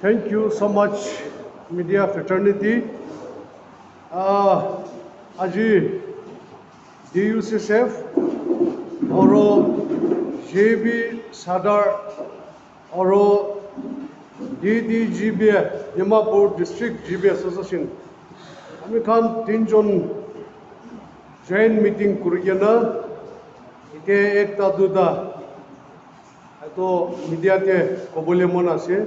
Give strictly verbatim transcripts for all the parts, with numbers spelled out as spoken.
Thank you so much, media fraternity. Uh, Aji D U C S F, Oro J B Sadar, Oro D D G B, Dimapur District G B Association. Ami khan tinjon joint meeting kuri kena, ite ekta duta, eto media te kobole mon ase.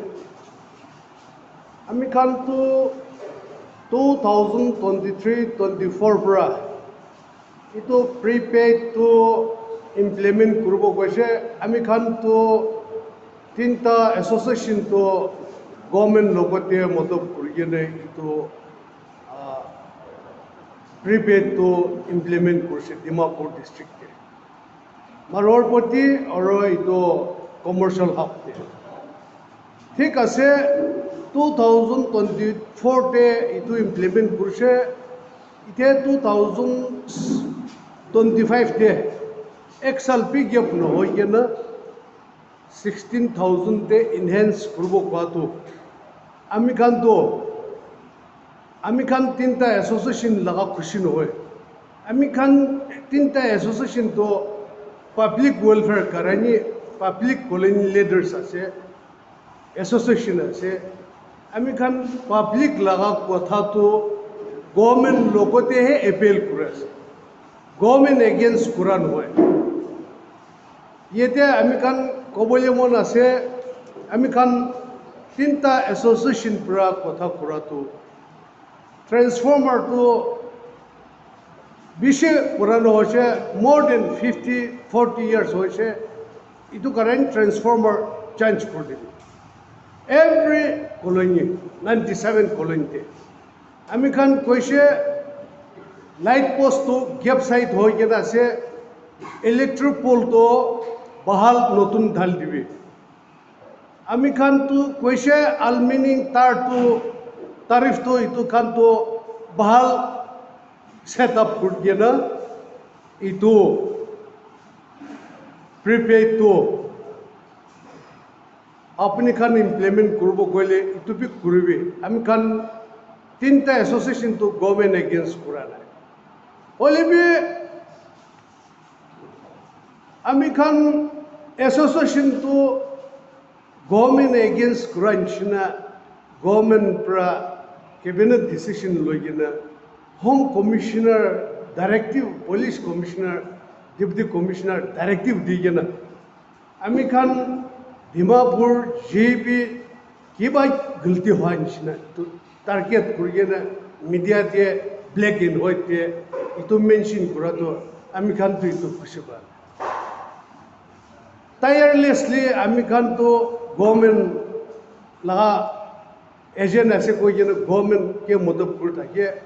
Ami khan tu two thousand twenty-three twenty-four pra itu prepaid tu implement kuribo koise. Ami khan tu tinta association tu government logote motob kuri kena itu, ah, prepaid tu implement kurise Dimapur district te. Marwar Poti aro itu commercial hub te. Thik ase, two thousand twenty-four te itu implement kurise, ite two thousand twenty-five te ek sal bi gap nohoi kena sixteen thousand te enhance kuribo koa tu ami khan tu, ami khan tinta association laga khushi nohoi. Ami khan tinta association tu public welfare karani, public colony leaders ase, association ase. Ami khan public laga kotha tu government logote he appeal kuri ase, government against kura nohoi. Yate ami khan kobole mon ase, ami khan tinta association pra kotha kura tu transformer tu bishi purana hoise, more than fifty, forty years hoise, itu current transformer change kuri dibi. Every colony, ninety-seven colony te. Ami khan koise light post tu gap side hoi kena ase, electric pole tu bahal notun dhal dibi. Ami khan tu koise aluminium tar tu tarif tu itu khan tu bahal set up kuri kena itu prepaid tu apni khan implement kuribo koile itu bi kuribi. Ami khan tinta association tu government against kura nai. Hoile bi ami khan association tu government against kura nishina government pra cabinet decision loi kena Home Commissioner directive, Police Commissioner, Deputy Commissioner directive di kena ami khan Dimapur G B kiba galti hoi nishina tu target kuri kena media te black and white te itu mention kura tu ami khan tu itu khushi pa. Tirelessly ami khan tu government laga agent ase koi kena government ke madad kuri thake.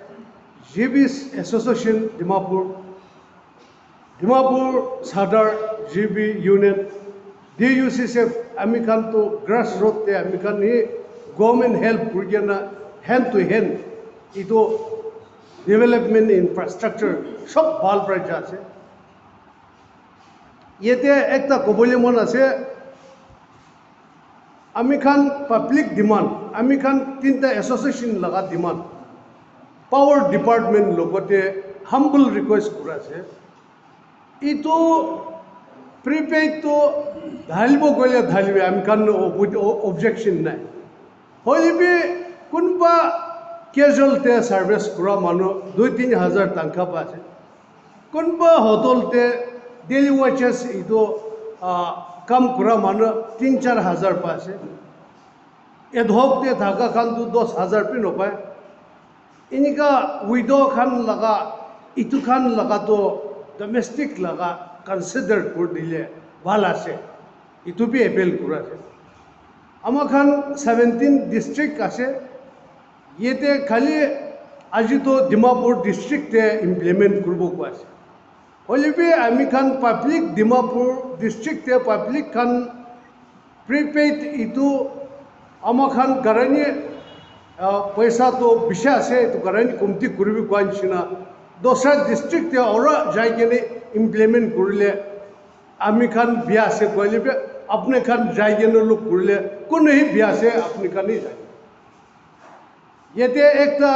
G B Association Dimapur, Dimapur Sadar G B Union, D U C S F, ami khan tu grassroot te ami khan hi government help kuri kena hand to hand itu development infrastructure sob bhal pra ja ase. Yate ekta kobole mon ase, ami khan public demand, ami khan tinta association laga demand, power department logote humble request kura ase. Itu prepaid tu dhalibo koile dhalibi, ami khan ob-, ob-, objection nai. Hoile bi kunba casual te service kura manu dui tin hazar tangka pa ase. Kunba hotel te daily wages itu, ah, kam kura manu tin char hazar pa ase. Ad hoc te thaka khan tu dos hazar pi nopai. Inika widow khan laga, itu khan laga tu domestic laga consider kuri dile bhal ase. Itu bi appeal kura ase. Ama khan seventeen district ase. Yate khali aji to Dimapur district te implement kuribo koi ase. Hoile bi ami khan public Dimapur district te public khan prepaid itu ama khan karani, ah, paisa to bishi ase, itu karani kumti kuribi koi nishina. Dosra district te ora jai kene implement kurile ami khan bia ase koile bi Apni khan jai kena look kurile kunu hi bia ase apni khan hi jai. Yate ekta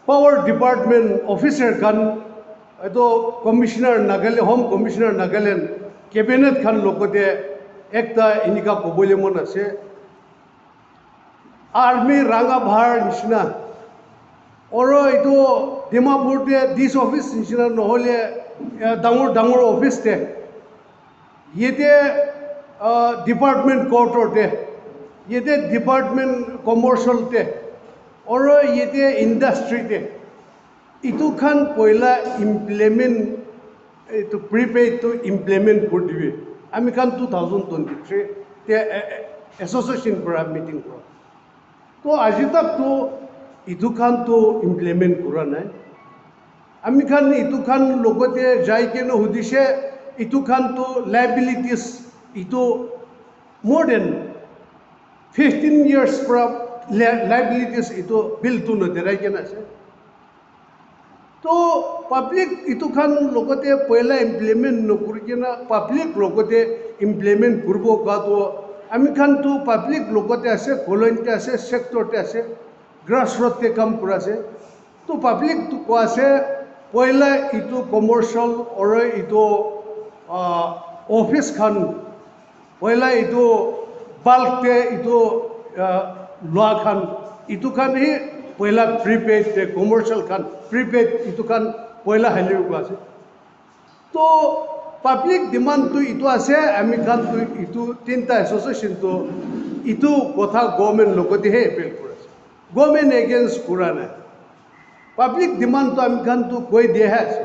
power department officer khan, etu commissioner Nagaland, home commissioner Nagaland, cabinet khan logote ekta enika kobole mon ase. Army ranga bahar nishina. Oro etu Dimapur te dis office nishina nohole, eh, dangor dangor office te. Yete, ah, department quarter te. Yete department commercial te. Oro yete industry te. Itu khan poila implement, itu prepaid tu implement kuri dibi. Ami khan two thousand twenty-three te, eh, eh, association para meeting kura. To aji tak to itu khan to implement kura nai. Ami khan itu khan logote jai kena hudise, itu khan to liabilities, itu more than fifteen years para li-, liabilities itu bill tu na derai kena ase. To public itu khan logote poila implement nokuri kena public logote implement kuribo ka to ami khan to public logote ase, colony te ase, sector te ase, grassroot te kam kura ase. To public to koi ase poila itu commercial oro itu, ah, office khan Poila itu bulk te itu, ah, lua khan, itu khan hi poila prepaid te commercial khan, prepaid itu khan poila hali koi ase. To public demand tu itu ase, ami khan tu itu tinta association tu itu kotha government logote he appeal kuri ase. Government against kura nai. Public demand tu ami khan tu koi dia he ase.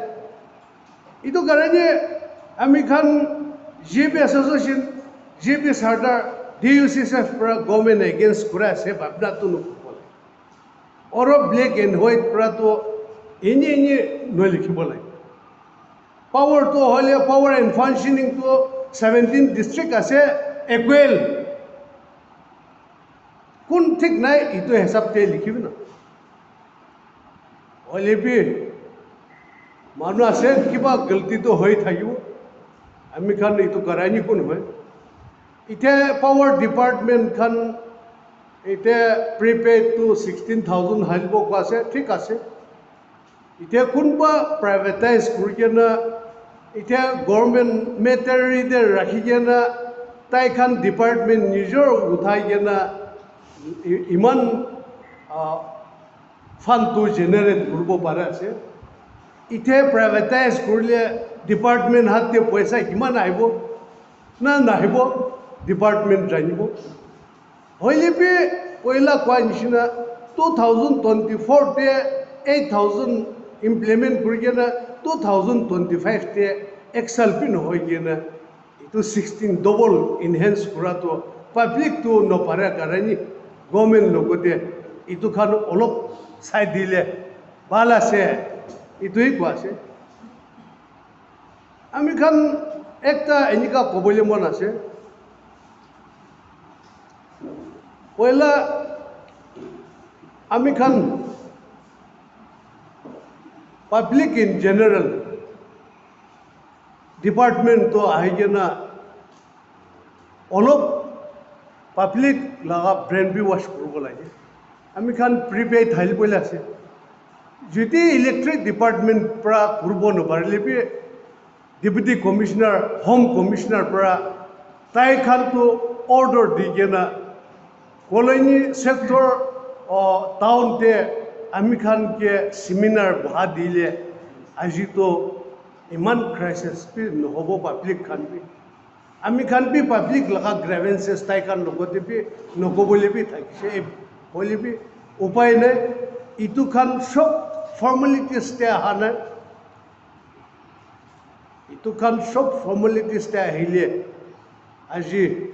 Itu karone ami khan G B association, G B charter, D U C S F para government against kura ase, bhabna tu nukuribo lage. Oro black and white para tu eni eni nolikhibo lage. Power tu hoile power and functioning tu seventeen district ase, equal. Kun thik nai, itu hisab te likhibi na. Hoile bi manu ase, kiba galti to hoi thakibo. Ami khan itu karai ni kun hoi. Ite power department khan ite prepaid to sixteen thousand halibo koi ase, thik ase. Ite kunba privatize kuri kena, ite government machinery te rakhi kena, tai khan department nijor uthai kena, i-, iman, ah, fund tu generate kuribo pare ase. Ite privatize kurile department hat te poisa kiman ahibo? Na nahibo, department janibo. Hoile bi poila koi nishina two thousand twenty-four te eight thousand implement kuri kena two thousand twenty-five te ek sal bi nohoi kena itu sixteen double enhance kura to public tu nopara karani government logote itu khan olop sai dile bhal ase, itu hi koi ase. Ami khan ekta enika kobole mon ase. Poila ami khan public in general department to ahi kena olop public laga brain bi wash kuribo lage. Ami khan prepaid thali bole ase. Jodi electric department pra kuribo noparile bi deputy commissioner, home commissioner pra tai khan to order di kena colony sector, uh, town te ami khan ke seminar boha dile aji to iman crisis bi nohobo public khan bi. Ami khan bi public laga grievances tai khan logote bi nokobole bi thakise. Hoile bi upai nai. Itu khan sob formalities te aha nai. Itu khan sob formalities te ahile aji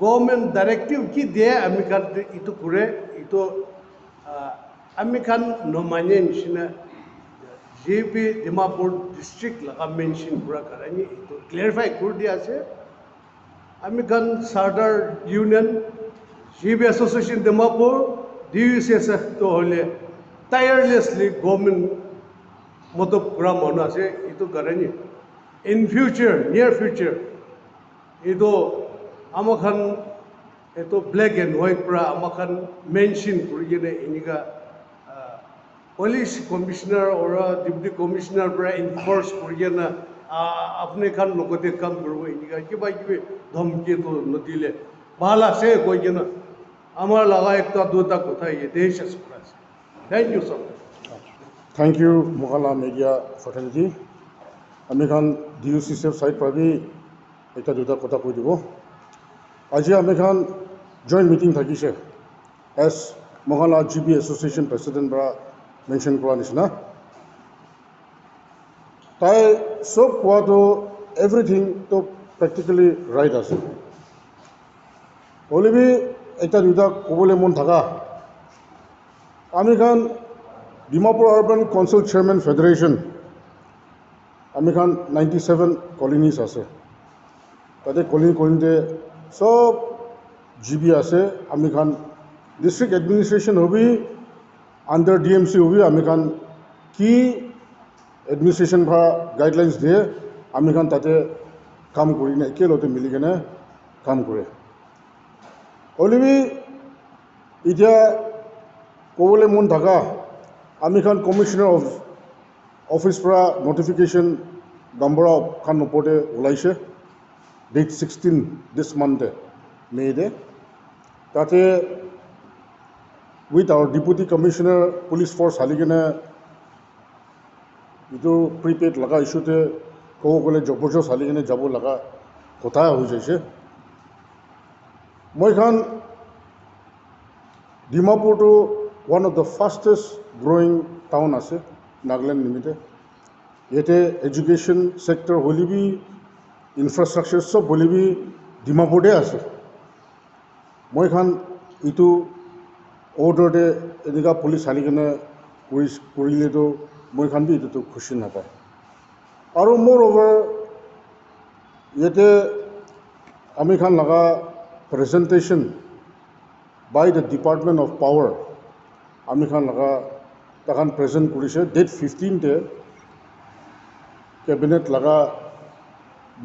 government directive ki diye ami khan itu kure, itu, ah, ami khan nomane nishina G B Dimapur district laga mention kura karani itu clarify kuri diya ase. Ami khan Sardar Union, G B Association Dimapur, D U C S F to hole tirelessly government motob kura manu ase, itu karani. In future, near future, etu ama khan etu black and white para ama khan mention kuri kena enika, ah, police commissioner or deputy commissioner para enforce kuri kena, ah, apni khan logote kam kuribo enika kiba kibi dhamki tu nadile bhal ase koi kena amar laga ekta duita kotha yate shes kura ase. Thank you so much. Thank you, Mokhala media fraternity. Ami khan D U C C F side para bi ekta duita kotha koi dibo. Aji ami khan joint meeting thakise. As Mokhala G B Association President para mention kura nisna. Tai sob kowa to everything to practically right ase. Hoile bi ekta duita kobole mon thaka. Ami khan Dimapur Urban Council Chairman Federation, ami khan ninety seven colonies ase. Tate colony colony te sob G B ase. Ami khan district administration hobi, under D M C hobi, ami khan ki administration para guidelines diye, ami khan tate kam kuri kena ekelote mili kena kam kure. Hoile bi itya kobole mon thaka, ami khan commissioner of office para notification Gambara khan opor te ulaise, date sixteen this month te, May te. Tate with our deputy commissioner police force hali kena etu prepaid laga issue te kobo kole jabardast hali kena jabo laga kotha hoi jaise. Moi khan Dimapur tu one of the fastest growing town ase Nagaland nimite. Yate education sector hoile bi, infrastructure sob hoile bi Dimapur te ase. Moi khan etu order te enika police hali kena kuri kurile tu moi khan bi etu tu khushi napai. Aru moreover yate ami khan laga presentation by the Department of Power, ami khan laga takhan present kurise date fifteen te cabinet laga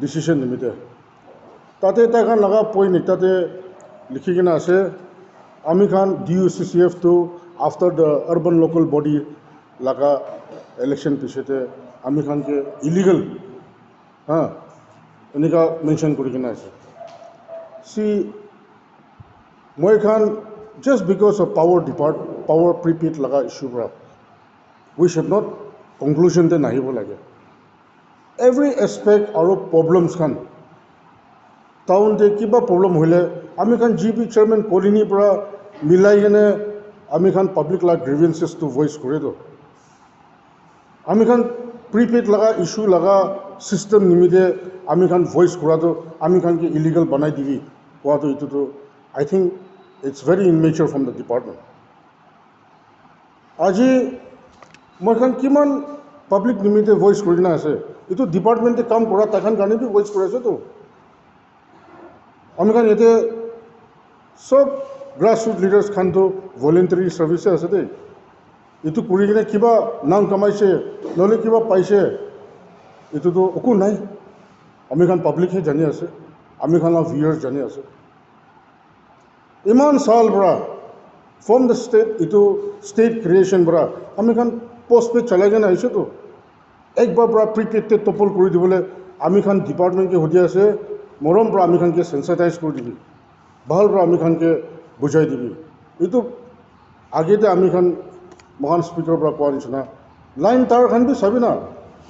decision nimite. Tate takhan laga point ekta te likhi kena ase, ami khan D U C C F tu after the urban local body laga election piche te ami khan ke illegal, ha, enika mention kuri kena ase. See, moi khan just because of power depart, power prepaid laga issue para, we should not conclusion te nahibo lage. Every aspect aru problems khan, town te kiba problem hoile ami khan G B chairman colony para milai kene ami khan public la grievances tu voice kore to. Ami khan prepaid laga issue laga system nimite ami khan voice kura tu ami khan ke illegal banai dibi kowa tu etu tu, I think it's very immature from the department. Aji moi khan kiman public nimite voice kuri kena ase, etu department te kam kura tai khan karne bi voice kuri ase to. Ami khan yate sob grassroot leaders khan tu voluntary service ase de. Etu kuri kena kiba nam kamaise, nohole kiba paise, etu tu oku nai. Ami khan public he jani ase, ami khan la viewers jani ase. Iman saal para, from the state, etu state creation para ami khan post pe chalai kena aise to. Ek bar para prepaid te topple kuri dibole ami khan department ke hudi ase, morom para ami khan ke sensitize kuri dibi, bhal para ami khan ke bujai dibi. Etu age te ami khan, moikhan speaker para kowa nishina, line tar khan bi sabi na,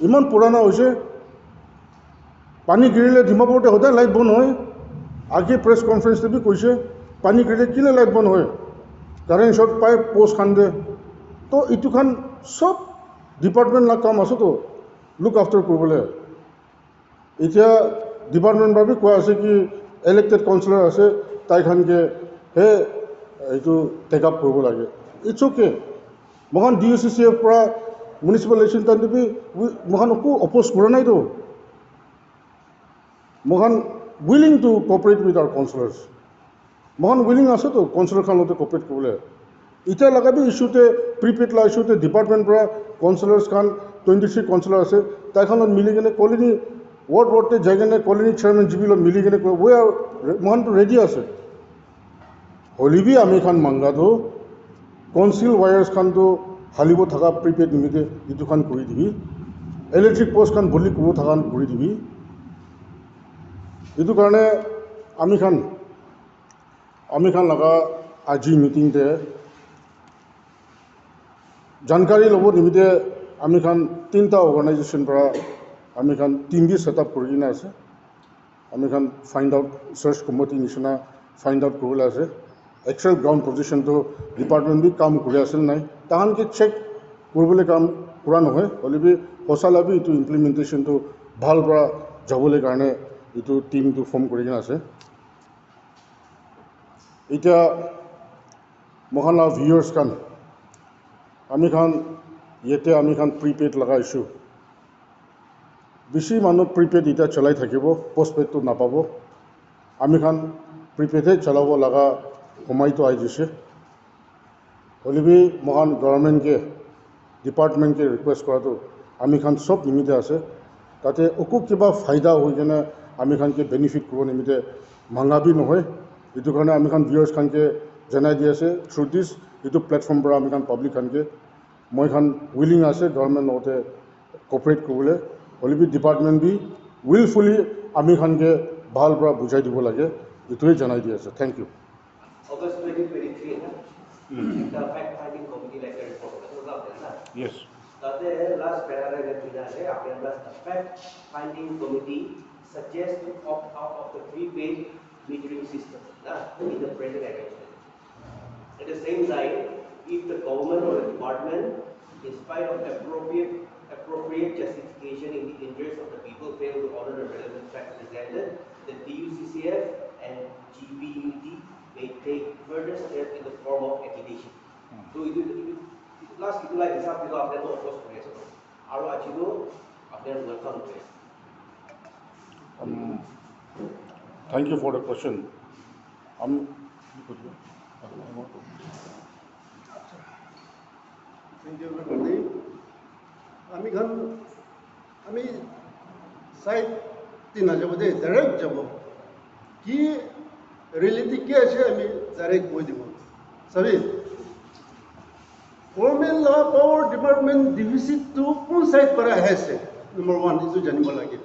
iman purana hoise. Pani girile Dimapur te hodai light bon hoi. Age press conference te bi koise, pani girile kile light bon hoi? Current short pai post khan te. To etu khan sob department la kam ase to, look after kuribole. Etia department para bi kowa ase ki elected councillor ase, tai khan ke he etu take up kuribo lage. It's okay. Moikhan D U C C F para municipal election time te bi moikhan oku oppose kura nai to. Moikhan willing to cooperate with our councillors. Moikhan willing ase to councillor khan logote cooperate kuribole. Etia laga bi issue te, prepaid la issue te department para councillors khan, twenty three councillor ase, tai khan log mili kene colony Ward ward te jai kene colony chairman G B lo mili kene koi, we are, mohan to ready ase. Hoile bi ami khan manga tu council wires khan tu halibo thaka prepaid nimite itu khan kuri dibi. Electric post khan bodli kuribo thaka khan kuri dibi. Itu karne ami khan, ami khan laga aji meeting te jankari lobo nimite ami khan tinta organization para ami khan team bi set up kuri kena ase. Ami khan find out, search committee nishina find out kuribole ase. Actual ground position tu department bi kam kuri ase na nai, tahan ke check kuribole kam kura nohoi, hoile bi hosa la bi itu implementation tu bhal para jabole karne itu team tu form kuri kena ase. Itya moikhan la viewers khan, ami khan yate ami khan prepaid laga issue. Bishi manu prepaid itya chalai thakibo, postpaid tu napabo. Ami khan prepaid he chalabo laga somoi tu ahi jise. Hoile bi moikhan government ke, department ke request kura tu ami khan sob nimite ase. Tate uku kiba faida hoi kena ami khan ke benefit kuribo nimite manga bi nohoi. Itu karne ami khan viewers khan ke janai di ase through this, itu platform para ami khan public khan ke, moi khan willing ase government logote cooperate kuribole, hoile bi department bi willfully ami khan ke bhal para bujai dibo lage, ituwe janai di ase. Thank you. August twenty twenty-three na, ekta fact finding committee like a report ola ase na. Yes. Tate last paragraph te dina ase, apni khan fact finding committee suggests to opt out of the prepaid metering system na, in the present arrangement. At the same time, if the government or the department, in spite of appropriate, appropriate justification in the interest of the people, fail to honor the relevant facts presented, the T U C C F and G P U D may take further steps in the form of agitation. So, itu, itu, itu last itu la hisab itu apni khan oppose kuri ase. Aru aji tu apni khan welcome kuri ase. Um, thank you for the question. Um, Thank you, everybody. Ami khan, ami side te na jabo de, direct jabo. Ki reality ki ase, ami direct koi dibo. Sabi? Government la power department deficit tu kun side para ahi ase? Number one, itu janibo lage.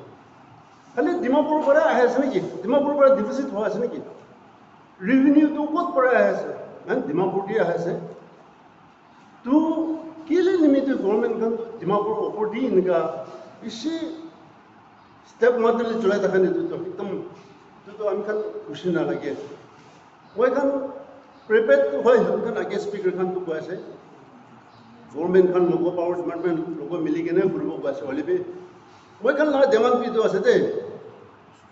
Khali Dimapur para ahi ase niki? Dimapur para deficit hoi ase niki? Revenue tu kot para ahi ase? Main Dimapur te ahi ase. Tu kile nimite government khan tu Dimapur opor te enika bishi step mother le cholai thaka ni tu ekdom tu tu ami khan khushi na lage. Moi khan prepaid tu hoi, ami khan age speaker khan tu koi ase. Government khan logo, power department logo mili kene kuribo koi ase hoile bi. Moi khan la demand bi tu ase de.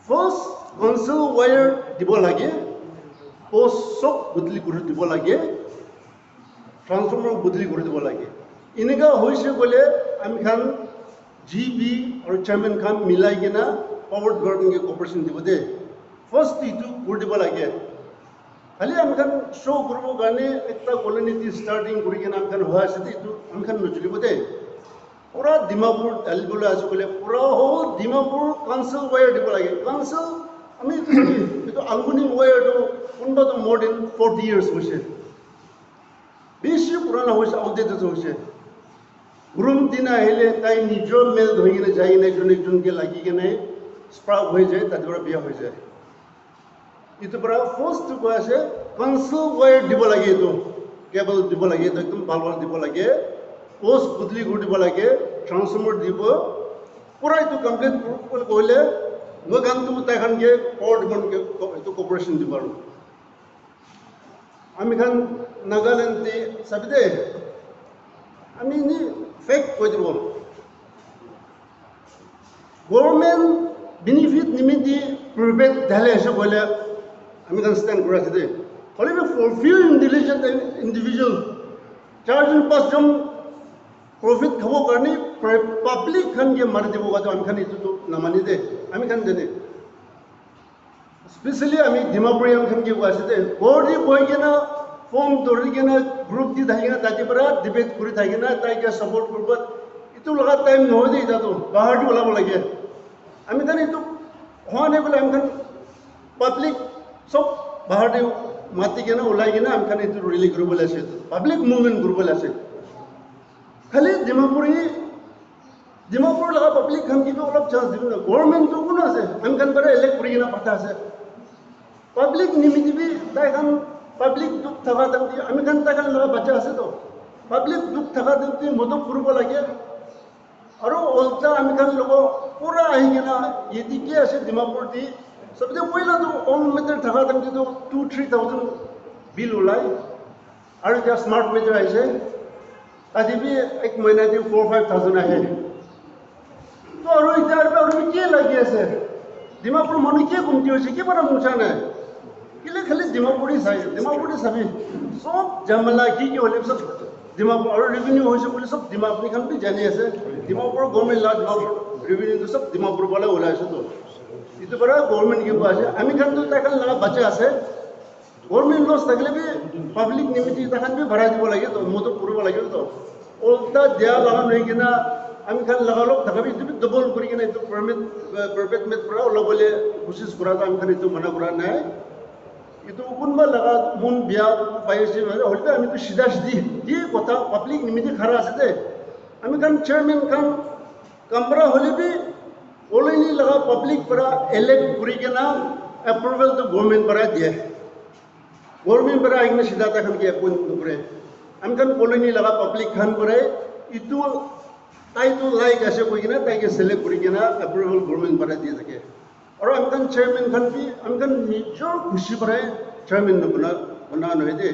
First, council wire dibo lage, post sob bodli kuri dibo lage, transformer bodli kuri dibo lage. Enika hoise koile ami khan G B aru chairman khan milai kena power department ke cooperation dibo de. First itu kuri dibo lage. Khali ami khan show kuribo karne ekta colony te starting kuri kena ami khan hoi ase de, itu ami khan nocholibo de. Pura Dimapur dali bole ase koile, pura whole Dimapur council wire dibo lage. Council, ami itu, itu aluminium wire tu kunba tu more than forty years hoise. Bishi purana hoise, outdated hoise. Gurung din ahile tai nijor mel dhoi kena jai kena ekjon ekjon ke lagi kena spark hoi jai, tate para biya hoi jai. Itu para first tu koi ase, council wire dibo lage itu, cable dibo lage itu, ekdom bhal bhal dibo lage, post bodli kuri dibo lage, transformer dibo, pura itu complete kuri koile, moi khan tu tai khan ke power department ke ko-, itu cooperation dibo aru. Ami khan Nagaland te sabi de, ami ni fact koi dibo. Government benefit nimite prepaid dali ase koile ami khan stand kura ase de. Hoile bi for few intelligent individual, charjon pasjon profit khabo karne pre-, public khan ke mari dibo koi to ami khan itu tu namani de. Ami khan jane. Specially ami Dimapurian khan ke koi ase de. Ghor te bohi kena phone dhori kena group te thaki kena tate para debate kuri thaki kena tai ke support kuribo. Itu laga time nohoi de, ita tu bahar te ulabo lage. Ami khan etu hua nai bole ami khan public sob bahar te mati kena ulai kena ami khan etu rally kuri bole ase, public movement kuri bole ase. Khali Dimapur hi, Dimapur laga public khan ki bi olop chance dibo na. Government tu kun ase, ami khan para elect kuri kena patha ase. Public nimiti bi tai khan, public dukh thaka time te ami khan tai khan laga bacha ase to. Public dukh thaka time te modot kuribo lage. Aro ulta ami khan logo pura ahi kena yeti ki ase Dimapur te. Sabse poila tu old meter thaka time te tu two three thousand bill ulai. Aro etia smart meter ahise. Tadi bi ek mahina te four five thousand ahe. To aro etia aro aro ki lagi ase? Dimapur manu ki kumti hoise, ki para muksa nai? Kile khali Dimapur hi sai, Dimapur hi sabi. Sob jamala ki ki hole sob Dimapur, aro revenue hoise bole sob Dimapur khan bi jani ase. Dimapur government la Dimapur revenue tu sob Dimapur pala ulai ase to. Itu para government ke pa ase. Ami khan tu tai khan laga bacha ase. Government loss thakile bi public nimiti takhan bi bharai dibo lage to, modot kuribo lage to. Ulta dia laga noi kena ami khan laga log thaka bi itu bi double kuri kena itu permit, eh, permit met pura ulabole kosis kura to ami khan itu mana kura nai. Itu kunba laga mon bia pai ase, hoile bi ami tu sida sidi ki kotha public nimiti khara ase de. Ami khan chairman khan kamra hoile bi colony laga public para elect kuri kena approval tu government para diye. Government para ahi kena sida tai khan ke appoint nokore. Ami khan colony laga public khan para itu tai tu like ase koi kena tai ke select kuri kena approval government para di thake. Aru ami khan chairman khan bi ami khan nijor khushi para chairman na bana bana nohoi de.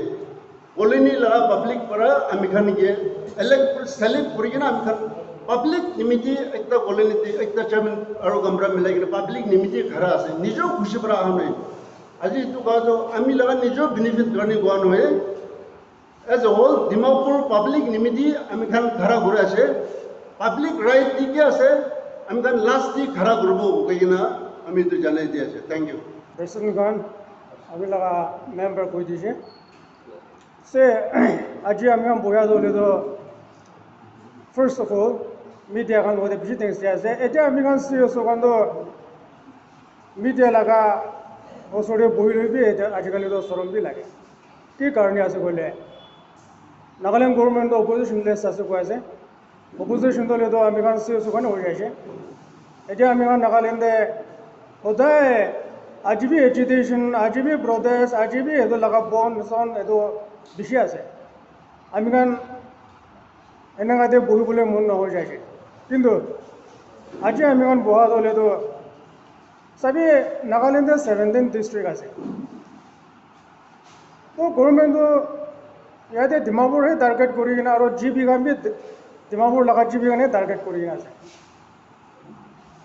Colony laga public para ami khan ke elect select kuri kena ami khan public nimiti ekta colony te ekta chairman aru kamra milai kena public nimiti khara ase. Nijor khushi para aha nohoi. Aji itu koa toh ami laga nijor benefit karne koa nohoi. As a whole, Dimapur public nimiti ami khan khara kuri ase. Public right di ki ase, ami khan last di khara kuribo koi kena ami itu janai di ase. Thank you. President khan, ami laga member koi dise. Se, aji ami khan boya dole toh, first of all, media khan logote bishi thanks dia ase. Etia ami khan C S O khan toh media laga osor te bohi loi bi etia ajikali toh sorom bi lage. Ki karne ase koile, Nagaland government toh opposition less ase koi ase. Opposition toh hoile toh ami khan C S O khan hoi jaise. Etia ami khan Nagaland te hodai aji bi agitation, aji bi protest, aji bi etu laga bon son etu bishi ase. Ami khan enaka te bohi bole mon nohoi jaise. Kintu aji ami khan boha toh hoile toh sabi Nagaland te seventeen district ase. To government toh yate Dimapur he target kuri kena aru G B khan bi Dimapur laga G B khan he target kuri kena ase.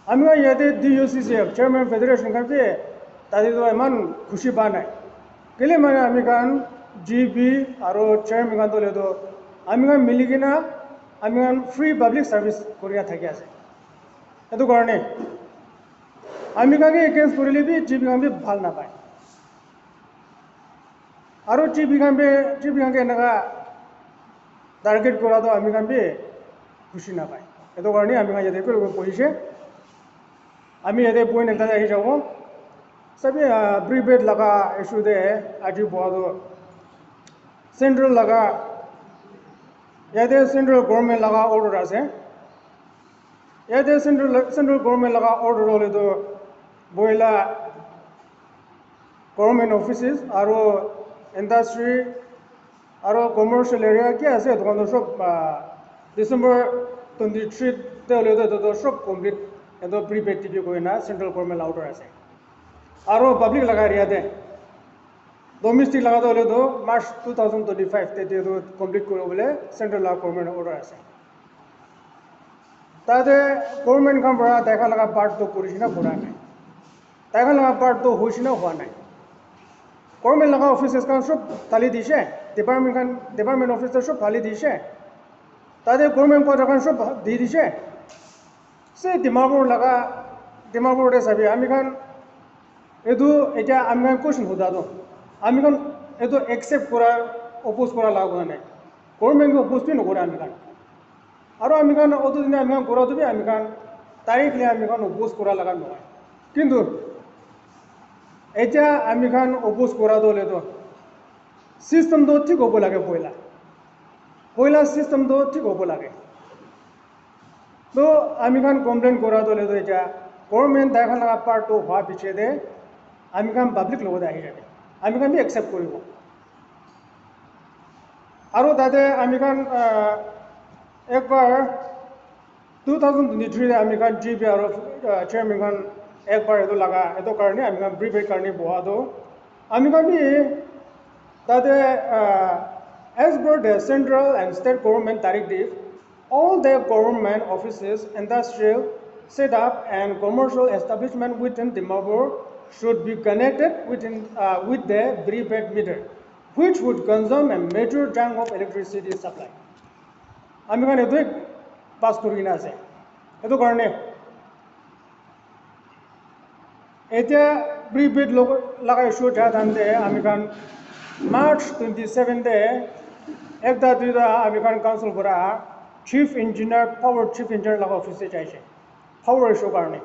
Ami khan yate D U C C F, Chairman Federation khan bi tate toh iman khushi pa nai. Kile mane ami khan G B aru chairman khan toh hoile toh ami khan mili kena ami khan free public service kuri kena thaki ase. Etu karne ami khan ke against kurile bi G B khan bi bhal napai. Aru G B khan bi, G B khan ke enaka target kura toh ami khan bi khushi napai. Etu karne ami khan yate ekelog bohishe. Ami yate point ekta te ahi jabo. Sabi, ah, prepaid laga issue te aji boha toh central laga, yate central government laga order ase. Yate central, central government laga order hoile toh boila government offices aru industry aru commercial area ki ase, etu khan toh sob, ah, December twenty three te hoile toh etu toh sob complete, etu prepaid T V koi na central government la order ase. Aru public laga area te, domestic laga toh hoile toh March two thousand twenty five te etu complete kuri bole central laga government order ase. Tate government khan para tai khan laga part toh kuri shina kura nai. Tai khan laga part toh hoi shina hua nai. Government laga offices khan sob thali dishe, department khan, department office toh sob thali dishe. Tate government quarter khan sob di dishe. Se Dimapur laga, Dimapur te sabi, ami khan etu etia ami khan question huda toh, ami khan etu accept kura, oppose kura laga kura nai. Government ke oppose bi nokura ami khan. Aru ami khan otu dine ami khan kura tu bi ami khan Directly ami khan oppose kura laga nohoi. Kintu etia ami khan oppose kura tu hoile tu system tu thik hobo lage poila. Poila system tu thik hobo lage. To ami khan complain kura tu hoile tu etia government tai khan laga part tu hua piche te ami khan public logot te ahi jabe. Ami khan bi accept kuribo. Aru tate ami khan, ah, ekbar two thousand twenty-three te ami khan G B aru, ah, chairman khan ekbar etu laga, etu karne ami khan prepaid karne boha tu ami khan bi tate, ah, as per the central and state government directive, all the government offices, industrial setup and commercial establishment within Dimapur should be connected within, uh, with the prepaid meter, which would consume a major chunk of electricity supply. Ami khan etu pass kuri kena ase. Etu karne etia prepaid logo laga issue ja than te ami khan March twenty-seven te ekta duita ami khan council para chief engineer, power chief engineer laga office te jaise power issue karne.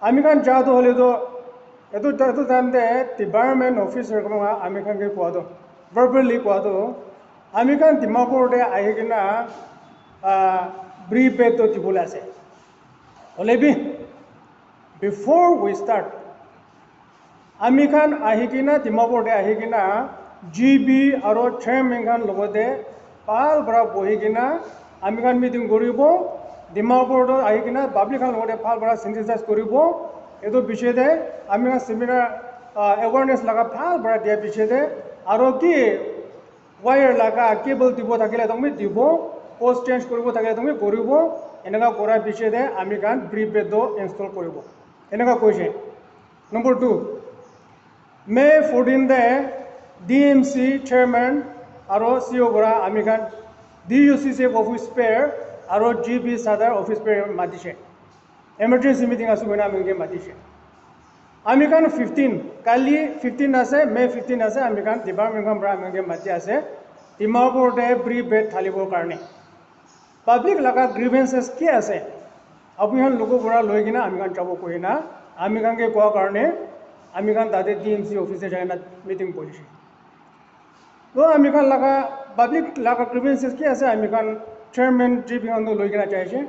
Ami khan ja tu hoile tu etu, etu time te department officer khan ami khan ke koa tu, verbally koa tu ami khan Dimapur te ahi kena, ah, prepaid tu dibole ase. Hoile bi, before we start, ami khan ahi kena, Dimapur te ahi kena, G B aru chairman khan logot te bhal para bohi kena ami khan meeting koribo. Dimapur te ahi kena public khan logot te bhal para synthesize koribo. Etu piche te ami khan seminar, ah, awareness laga bhal para dia piche te aru ki wire laga cable dibo thakile toh bi dibo, post change kuribo thakile toh bi kuribo. Eneka kora piche te ami khan prepaid toh install kuribo, eneka koise. Number two, May fourteen te D M C chairman aro C O para ami khan D U C C office bearer aro G B Sadar office bearer matise. Emergency meeting ase koina ami khan ke matise. Ami khan fifteen, kali fifteen ase, May fifteen ase, ami khan department khan para ami khan ke mati ase. Dimapur te prepaid thalibo karne. Public laga grievances ki ase? Apni khan logo para loi kena ami khan jabo koi na, ami khan ke koa karne, ami khan tate D M C office te jai na meeting bohise. To ami khan laga public laga grievances ki ase, ami khan chairman G B khan to loi kena jai ase.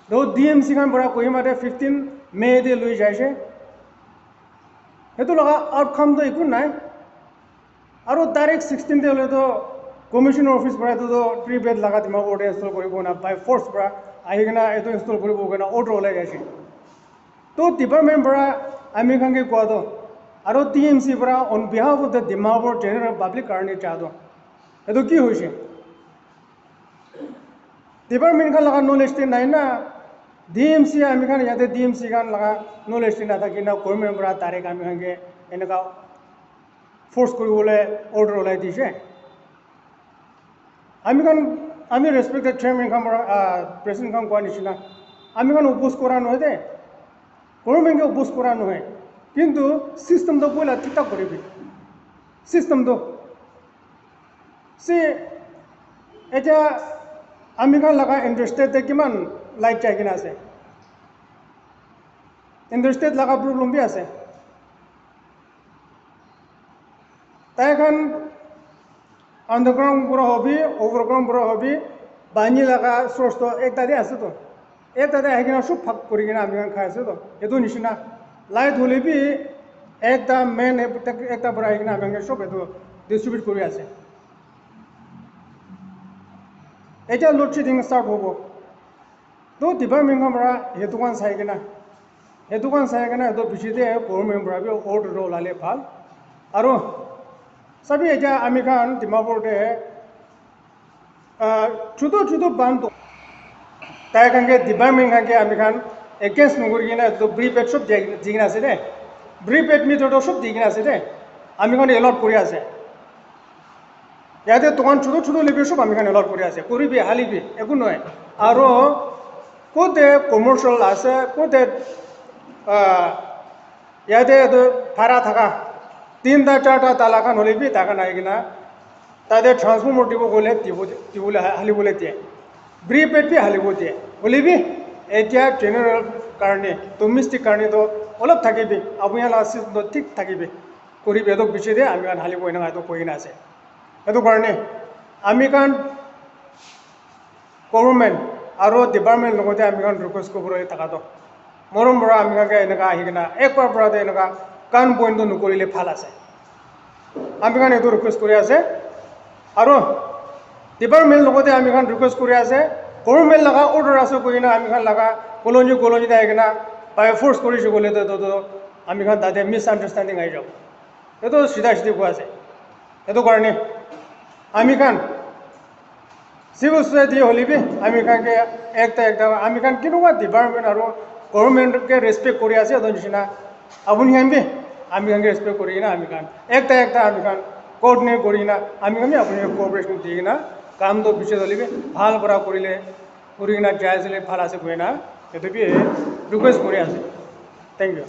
To D M C khan para Kohima te fifteen May te loi jai ase. Etu laga outcome to eku nai. Aro direct sixteen te hoile to commissioner office para etu to prepaid laga Dimapur te install koribo na, by force para ahi kena etu install koribo koina order ulai ase. To department para ami khan ke koa to, aro T M C para on behalf of the Dimapur general public karne cha to, etu ki hoise? Department khan laga knowledge te nai na, D M C ami khan yate D M C khan laga knowledge te na thaki na government para direct ami khan ke eneka force kori bole order ulai dise. Ami khan, ami respected chairman khan para, ah, president khan koa nishina, ami khan oppose kora nohoi de, government ke oppose kora nohoi, kintu system to poila thik thak koribi, system to se, etia ami khan laga interstate te kiman light jai kena ase, interstate laga problem bi ase. Tai khan underground pura hobi, overground pura hobi, pani laga source to ekta te ase to. Ekta te ahi kena sob bhag kuri kena ami khan khai ase to. Etu nishina light hole bi ekta main ekta pura ahi kena ami khan ke sob etu distribute kuri ase. Etia load shedding start hobo. To department khan para hetu khan sai kena, hetu khan sai kena etu piche te government para bi order ulale bhal. Aro sabi etia ami khan Dimapur te, ah, chutu chutu bantu tai khan ke department khan ke ami khan against nokori kena etu prepaid sob di kena ase de, prepaid meter to sob di kena ase de, ami khan allot kori ase. Yate dukan chutu chutu hoile bi sob ami khan allot kuri ase, kuri bi hali bi eku nohoi. Aro kote commercial ase, kote, ah, yate etu bhara thaka tinta charta tala khan hoile bi tai khan ahi kena tate transformer dibo koile dibo, dibole ha-, halibole diye, prepaid bi halibo diye, hoile bi Etia general karne, domestic karne to olop thakibi, apuni la system to thik thakibi. Koribi, etu piche te ami khan halibo eneka etu koi kena ase. Etu karne ami khan government aro department logote ami khan request kuribole thaka to, morom para ami khan ke eneka ahi kena ek bar para te eneka kan point to nokorile bhal ase. Ami khan etu request kuri ase. Aro department logote ami khan request kuri ase, government laga order ase koi kena ami khan laga colony colony te ahi kena by force kuri se koile to, to, to ami khan tate misunderstanding ahi jabo. Etu sida sidi koi ase. Etu karne ami khan civil society hoile bi ami khan ke ekta ekta ami khan kinuba department aro government ke respect kuri ase etu nishina apuni khan bi ami khan ke respect kuri kena ami khan ekta ekta ami khan coordinate kuri kena ami khan bi apuni khan cooperation di kena kam to piche hoile bi bhal para kurile kuri kena jai ase le bhal ase koi kena etu bi request kuri ase. Thank you.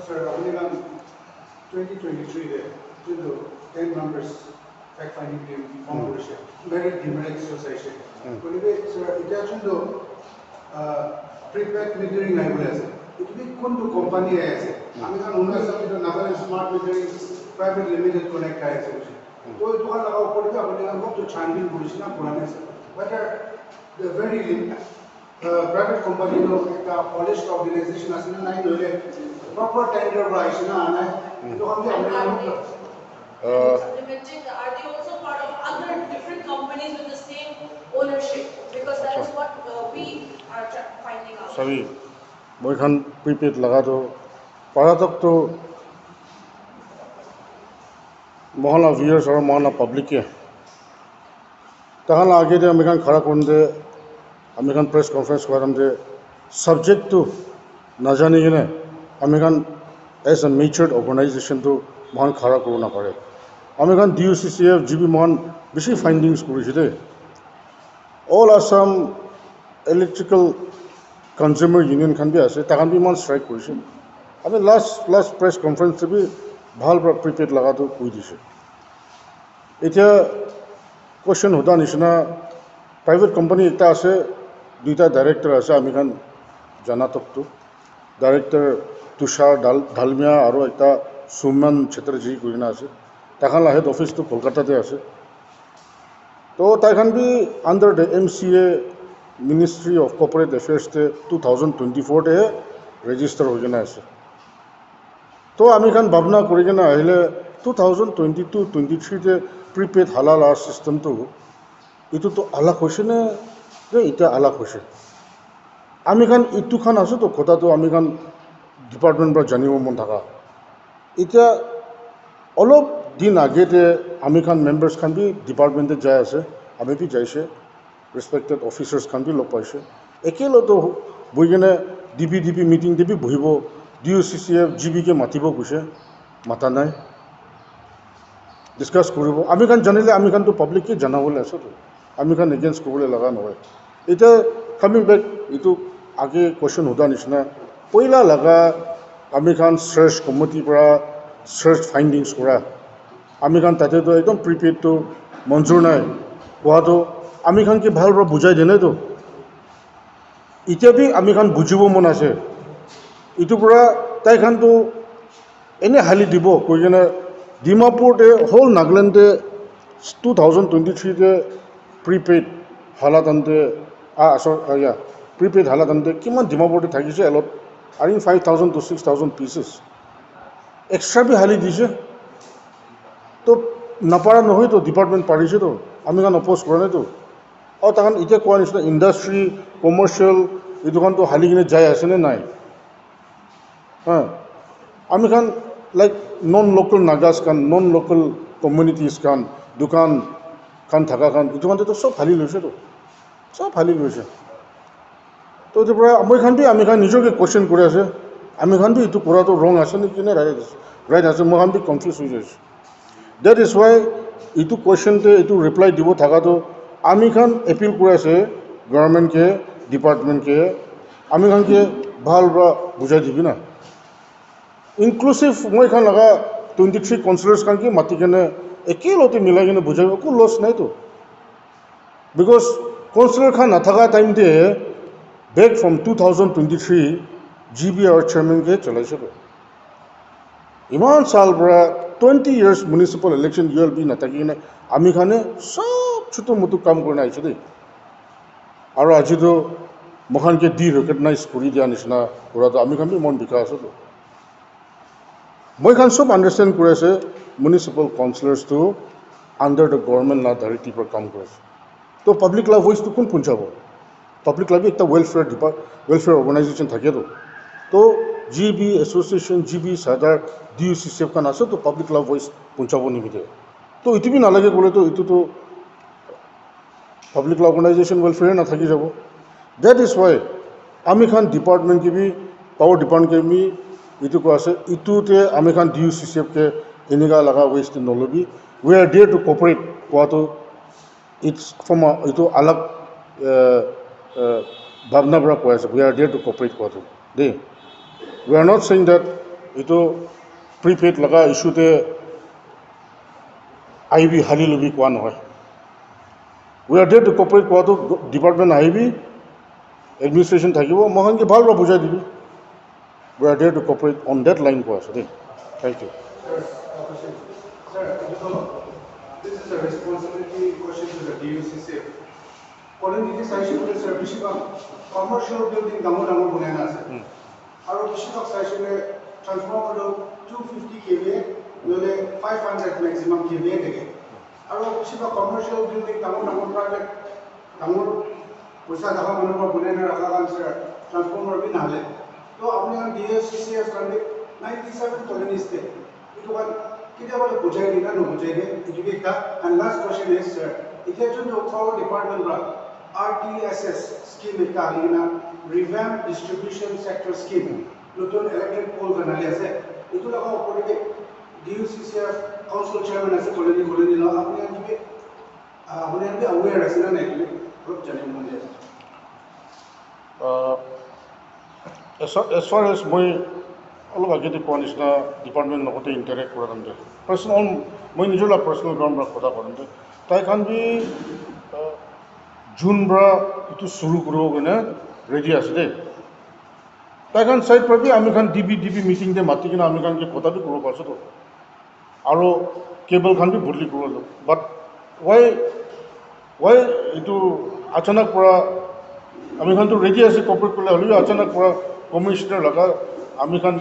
Sir, apuni khan twenty twenty-three te juntu ten members fact finding team form korise, merit demerit society. Koile bi sir, etia juntu prepaid metering ahi bole ase, etu bi kuntu company ahi ase? Ami khan huna hisab te Nagaland Smart Metering Private Limited connect ahi ase koise. To etu khan laga upor te apuni khan olop to chhanbin korise na kora nai sir? Whether the very lim- Uh, private company to ekta polished organization ase na nai, nohole proper tender para aise na nai, etu khan bi apuni khan Uh, implementing, are they also part of other different companies with the same ownership? Because that is what uh, we are tra- finding out. Sorry, moi khan prepaid laga to para tak to mohan la viewers aro mohan la public ke Tahan la age te ami khan khara kurunte ami khan press conference kura time te subject tu najani kene ami khan as a matured organization tu mohan khara kuribo napare. Ami khan D U C C F, G B mohan bishi findings kurise de. All Assam Electrical Consumer Union khan bi ase, takhan bi mohan strike kurise. Ami last last press conference te bi bhal para prepaid laga tu koi dise. Etia question hoda nishina, private company ekta ase, duita director ase, ami khan jana tok tu. Director Tushar Dal- Dalmia aro ekta Suman Chatterjee koikena ase. Takhan la head office tu Kolkata te ase. To tai khan bi under the M C A Ministry of Corporate Affairs te two thousand twenty-four te register hoikena ase. To ami khan bhabna kuri kena ahile two thousand twenty-two twenty-three te prepaid hala la system tu etu to alag hoise ne, ne etia alag hoise? Ami khan etu khan ase to kotha to ami khan department para janibo mon thaka. Etia olop din age te ami khan members khan bi department te jai ase, ami bi jaise. Respected officers khan bi log paise. Ekelog to buhi kene D P D P meeting te bi buhibo, D U C C F, G B ke matibo koise, mata nai. Discuss kuribo. Ami khan janile ami khan to public ke janabole ase to. Ami khan against kuribole laga nohoi. Etia coming back etu age question hoda nishina, poila laga ami khan search committee para search findings kura. Ami khan tate toh ekdum prepaid toh manjur nai koa toh ami khan ke bhal para bujai dia nai toh. Etia bi ami khan bujibo mon ase. Etu para tai khan toh ene hali dibo koi kena Dimapur te whole Nagaland te two thousand twenty-three te prepaid hala time te ah sorry ah, yeah, prepaid hala time te kiman Dimapur te thakise alot, I think five thousand to six thousand pieces extra bi hali dise. To napara nohoi to department parise to, ami khan oppose kura nai to. Aru takhan etia koa nishina industry, commercial, etu khan to hali kena jai ase ne nai? Ha? Ami khan like non local Nagas khan, non local communities khan, dukan khan thaka khan, etu khan to sob hali loise to. Sob hali loise. To etu para moi khan bi ami khan nijor ke question kuri ase, ami khan bi etu kura toh wrong ase naki na right ase, right ase, moi khan bi confuse hoi jaise. That is why etu question te etu reply dibo thaka toh ami khan appeal kuri ase government ke, department ke, ami khan ke bhal para bujai dibi na. Inclusive moi khan laga twenty three councillors khan ke mati kene ekelogte milai kene bujai, eku loss nai to. Because Councillor khan nathaka time te back from two thousand twenty-three G B R chairman ke chalaise to. Iman sal para twenty years municipal election U L B nathaki kena ami khan sob chutu mutu kam kurina aise de. Aru aji to moikhan ke de-recognize kuri dia nishina kura to ami khan bi mon bika ase to. Moi khan sob understand kuri ase, municipal councillors tu under the government la directive para kam kuri ase. To public la voice tu kun punchabo? Public la bi ekta welfare depart, welfare organization thake to. To G B association, G B sadar, D U C C F khan ase to public la voice punchabo nimite. To itu bi nalage kole to itu to public la organization welfare na thaki jabo. That is why ami khan department ke bi, power department ke bi itu ko ase, itu te ami khan D U C C F ke enika laga ways te nolobi. We are there to cooperate kua to, it's from a, itu alag uh, uh, bhabna para kua ase. We are there to cooperate kua to de. We are not saying that itu prepaid laga issue te I B hali lobi kua nohoi. We are there to cooperate kua to, department ahibi, administration thakibo, moikhan ke bhal para bujai dibi. We are there to cooperate on that line kua ase de. Thank you. Sir, this is a responsibility question to the D U C C F. Colony te saishe koile sir, bishi bhag commercial building dangor dangor banai na ase. Aru bishi bhag saishe koile transformer tu two fifty K V A nohole five hundred maximum K V A thake. Aru bishi bhag commercial building dangor dangor private dangor poisa thaka manu para banai na rakha khan sir, transformer bi nahale. To apni khan D U C C F khan bi ninety seven colonies te etu khan ketia bole bujai de na nobujai de, etu bi ekta. And last question is, sir, etia jun tu power department para R D S S scheme ekta ahi kena, revamp distribution sector scheme, notun electric pole khan ahi ase, etu laga upor te D U C C F council chairman ase, colony colony la, apni khan bi, ah, apni khan bi aware ase na nai, etu bi olop janibo mon jai ase. Uh, as, far, as far as moi olop agete koa nishina department logote interact kura time te, personal, moi nijor la personal ground para kotha korim te, tai khan bi uh, June para itu suru kuribo kene ready ase de. Tai khan side para bi ami khan D B D B meeting te mati kena ami khan ke kotha bi kuribo parse to. Aro cable khan bi bodli kuribo. But why, why itu achanak para, ami khan tu ready ase cooperate kuribole, hoilebi achanak para commissioner laga ami khan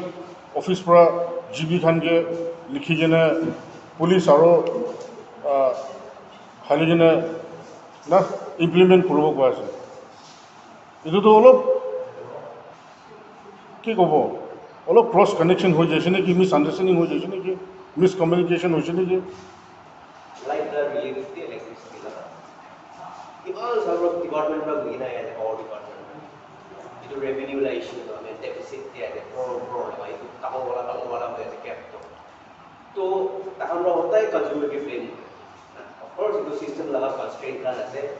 office para G B khan ke likhi kena police aro, ah, hali kena na implement kuribo koi ase. Itu tu olop ki kobo, olop cross connection hoi jaise neki, misunderstanding hoi jaise neki, miscommunication hoise neki? Light la relief te electricity la. Iman sab department para gui na yate, power department para. Itu revenue la issue to, ami deficit te ase, crore crore la, itu dangor wala, dangor wala hoi ase, cap to. To takhan para hotai consumer ke blame kore. Of course, itu system laga constraint khan ase.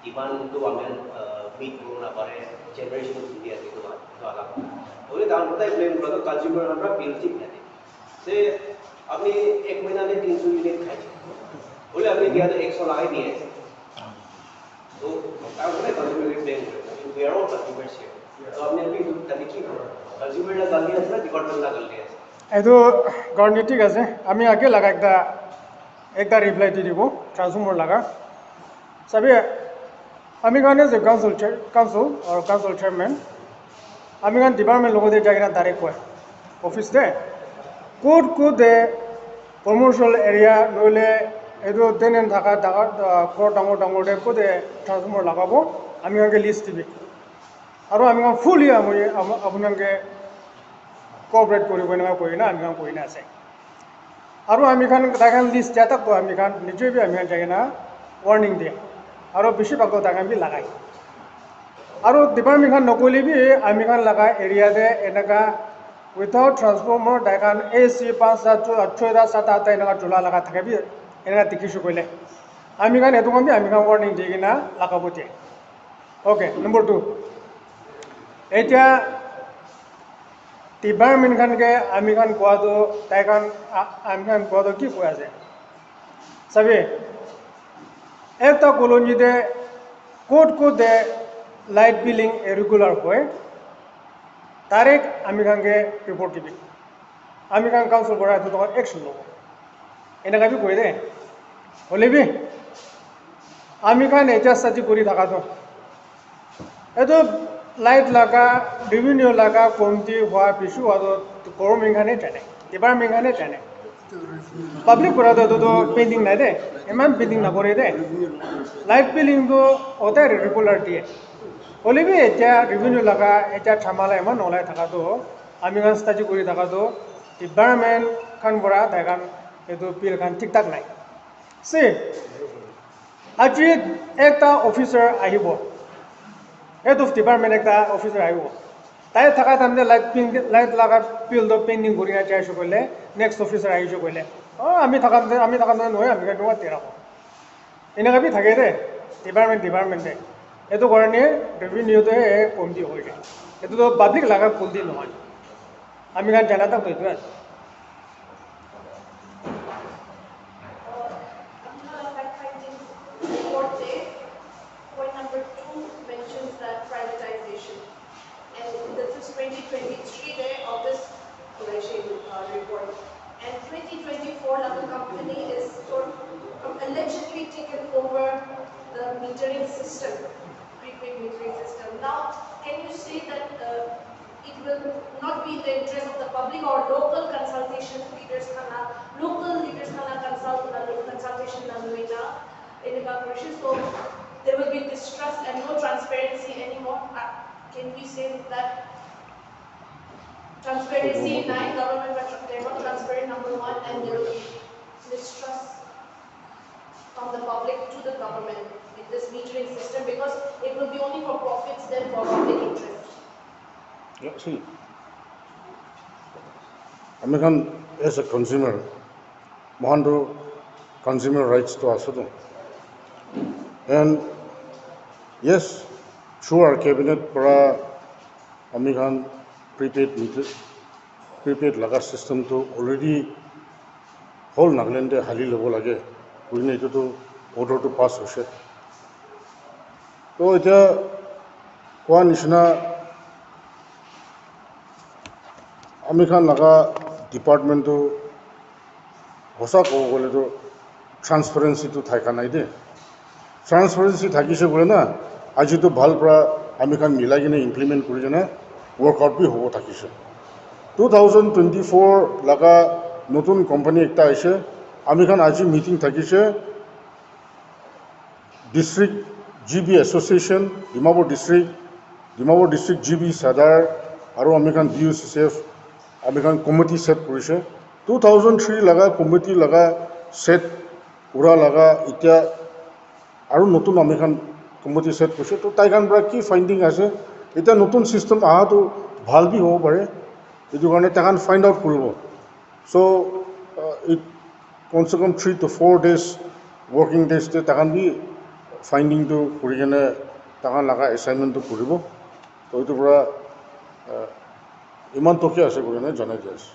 Iman tu ami khan meet kuribo napare, generation of India ase itu, itu alag. Hoile takhan hotai blame kura tu consumer khan para bill thik nade. Se apni ek mahina te tin so unit khai. Hoile apni dia tu ek so lagai diye ase. To takhan hotai consumer ke blame kore. We are all consumers here. To apni apni itu tate ki kore? Consumer la galti ase na department la galti ase? Etu karne thik ase, ami age laga ekta, ekta reply di dibo transformer laga. Sabi, ami khan ase council chair, council or council chairman, ami khan department logote jai kena direct koi office te, kot kot te commercial area nohole etu tenant thaka, thaka, ghor dangor dangor te kot te transformer lagabo, ami khan ke list dibi. Aro ami khan fully ami, ami, apuni khan ke cooperate kuribo eneka koi kena ami khan koi kena ase. Aro ami khan tai khan list dia tak toh ami khan nije bi ami khan jai kena warning dia. Aro bishi bhag toh tai khan bi lagai. Aro department khan nokoile bi ami khan laga area te eneka without transformer tai khan A C panch sat, cho-, choita sat atta eneka chola laga thaka bi eneka dikhishe koile, ami khan etu khan bi ami khan warning di kena lagabo dia. Okay, number two. Etia department khan ke ami khan koa tu, tai khan, a-, ami khan koa tu ki koi ase? Sabi, ekta colony te Kot kot te light billing irregular hoi, direct ami khan ke report dibi. Ami khan council para etu toh action lobo. Eneka bi koi de. Hoile bi ami khan etia study kuri thaka toh, etu light laga revenue laga komti hua bishi hua toh government khan he jane, department khan he jane. Public para toh etu toh pending nai de, iman pending na kore de. Light billing toh hote regular diye. Hoile bi etia revenue laga etia jhamala iman olai thaka toh, ami khan study kuri thaka toh, department khan para tai khan etu bill khan thik thak nai. See, aji ekta officer ahibo, head of department ekta officer ahibo. Tai thaka time te light pin-, light laga bill toh pending kuri na jai ase koile, next officer ahi ase koile, "Oh, ami thaka time te, ami thaka time te nohoi, ami khan dera." Eneka bi thake de, department, department te. Etu karne revenue te komti hoi jai. Etu toh public laga komti nohoi. Ami khan jana tak toh etu ase. Report te, point number two mentions that privatization. And this is twenty twenty-three te August, uh, report. And twenty twenty-four laga company is sort of allegedly taken over the metering system, prepaid metering system. Now, can you say that, uh, it will not be in the interest of the public or local consultation leaders khan la, local leaders khan la consult, uh, consultation la loina, eneka korise. So there will be distrust and no transparency anymore. Uh, can we say that transparency nai, government, but they're not transparent, number one, and there will be mistrust from the public to the government in this metering system, because it will be only for profits than for public interest. Yeah, see, ami khan as a consumer, mohan tu consumer rights tu ase tu. And yes, sure, cabinet para ami khan prepaid meter, prepaid laga system tu already whole Nagaland te hali lobo lage, koina etu tu order tu pass hoise. To etia koa nishina ami khan laga department tu hosa kobo koile tu transparency tu thaka nai de. Transparency thakise koile na, aji tu bhal para ami khan milai kena implement kuri kena workout bi hobo thakise. Two thousand twenty-four laga notun company ekta aise, ami khan aji meeting thakise, district G B association, Dimapur district, Dimapur district G B Sadar, aru ami khan D U C C F, ami khan committee set kurise. Two thousand three laga committee laga set kura laga etia aru notun ami khan committee set kurise. To tai khan para ki finding ase, etia notun system aha tu bhal bi hobo pare, etu karne tai khan find out kuribo. So, uh, it, kom se kom three to four days, working days te takhan bi finding tu kuri kene takhan laga assignment tu kuribo. To etu para, uh, iman tokia ase kuri kene janai di ase.